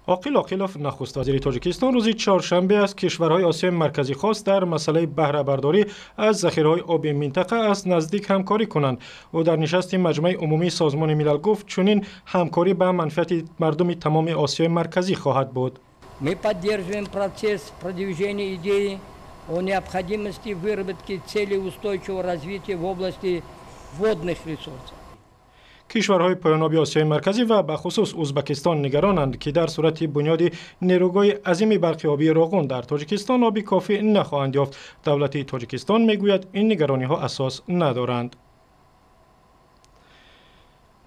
Оқил Оқилов, нахуствазири Тоҷикистон, рӯзи чоршанбе аз кишварҳои Осиёи Марказӣ хост, дар масъалаи баҳрабардорӣ аз захираҳои оби минтақа аз наздик ҳамкорӣ кунанд. Ӯ дар нишасти Маҷмаи Умумии Созмони Милал гуфт, чунин ҳамкорӣ ба манфиати мардуми тамоми Осиёи Марказӣ хоҳад буд. Мы поддерживаем процесс продвижения идеи о необходимости выработки целей устойчивого развития в области водных ресурсов. Кишварҳои поёноби Осиёи Марказӣ ва бахусус Узбакистон нигаронанд, ки дар сурати бунёди нерӯгоҳи азими барқи обии Роғун дар Тоҷикистон оби кофӣ нахоҳанд ёфт. Давлати Тоҷикистон мегӯяд, ин нигарониҳо асос надоранд.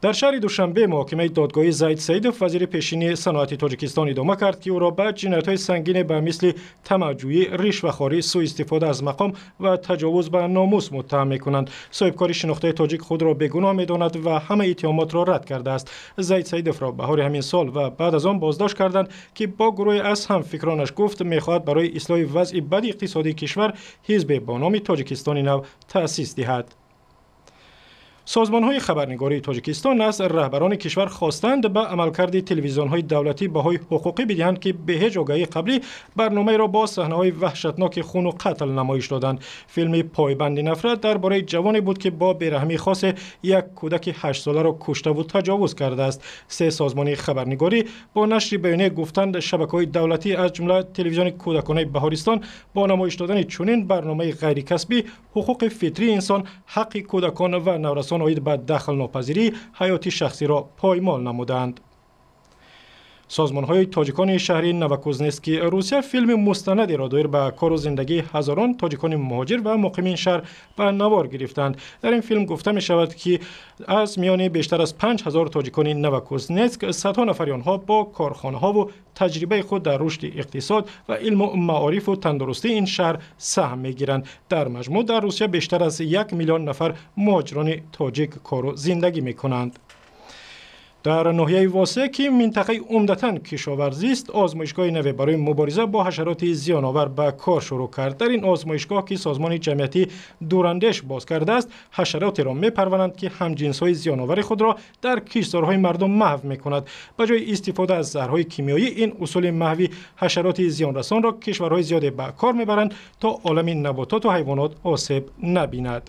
Дар шаҳри Душанбе муҳокимаи додгоҳии Зайд Саидов, вазири пешини саноати Тоҷикистон, идома кард, ки ӯро ба ҷиноятҳои сангине ба мисли тамаъҷӯӣ, ришвахорӣ, сӯистифода аз мақом ва таҷовуз ба номус муттаҳам мекунанд. Соҳибкори шинохтаи тоҷик худро бегуноҳ медонад ва ҳамаи иттиҳомотро рад кардааст. Зайд Саидовро баҳори ҳамин сол ва баъд аз он боздошт карданд, ки бо гурӯҳе аз ҳамфикронаш гуфт, мехоҳад барои ислоҳи вазъи бади иқтисодии кишвар ҳизбе бо номи Тоҷикистони нав таъсис диҳад. Созмонҳои хабарнигории Тоҷикистон аз раҳбарони кишвар хостанд, ба амалкарди телевизионҳои давлатӣ баҳои ҳуқуқӣ бидиҳанд, ки бе ҳеҷ огаҳии қаблӣ барномаеро бо саҳнаҳои ваҳшатноки хуну қатл намоиш доданд. Филми «Пойбанди нафрат» дар бораи ҷавоне буд, ки бо бераҳмии хосе як кӯдаки 8-соларо куштаву таҷовуз кардааст. Се созмони хабарнигорӣ бо нашри баёния гуфтанд, шабакаҳои давлатӣ, аз ҷумла телевизиони кӯдаконаи Баҳористон, бо намоиш додани чунин барномаи ғайрикасбӣ ҳуқуқи фитрии инсон, ҳаққи кӯдакон ва наврасон оид ба дахлнопазирии ҳаёти шахсиро поймол намуданд. Созмонҳои тоҷикони шаҳри Новокузнецки Русия филми мустанадеро доир ба кору зиндагии ҳазорон тоҷикони муҳоҷир ва муқими ин шаҳр ба навор гирифтанд. Дар ин филм гуфта мешавад, ки аз миёни бештар аз 5000 тоҷикони Новокузнецк садҳо нафари онҳо бо корхонаҳову таҷрибаи худ дар рушди иқтисод ва илму маорифу тандурустии ин шаҳр саҳм мегиранд. Дар маҷмӯъ дар Русия бештар аз 1 миллион нафар муҳоҷирони тоҷик кору зиндагӣ мекунанд. Дар ноҳияи Восе, ки минтақаи умдатан кишоварзист, озмоишгоҳи наве барои мубориза бо ҳашароти зиёновар ба кор шурӯъ кард. Дар ин озмоишгоҳ, ки созмони ҷамъиятии Дурандеш боз кардааст, ҳашаротеро мепарваранд, ки ҳамҷинсҳои зиёновари худро дар киштзорҳои мардум маҳв мекунад. Ба ҷои истифода аз заҳрҳои кимиёӣ, ин усули маҳви ҳашароти зиёнрасонро кишварҳои зиёде ба кор мебаранд, то олами набототу ҳайвонот осеб набинад.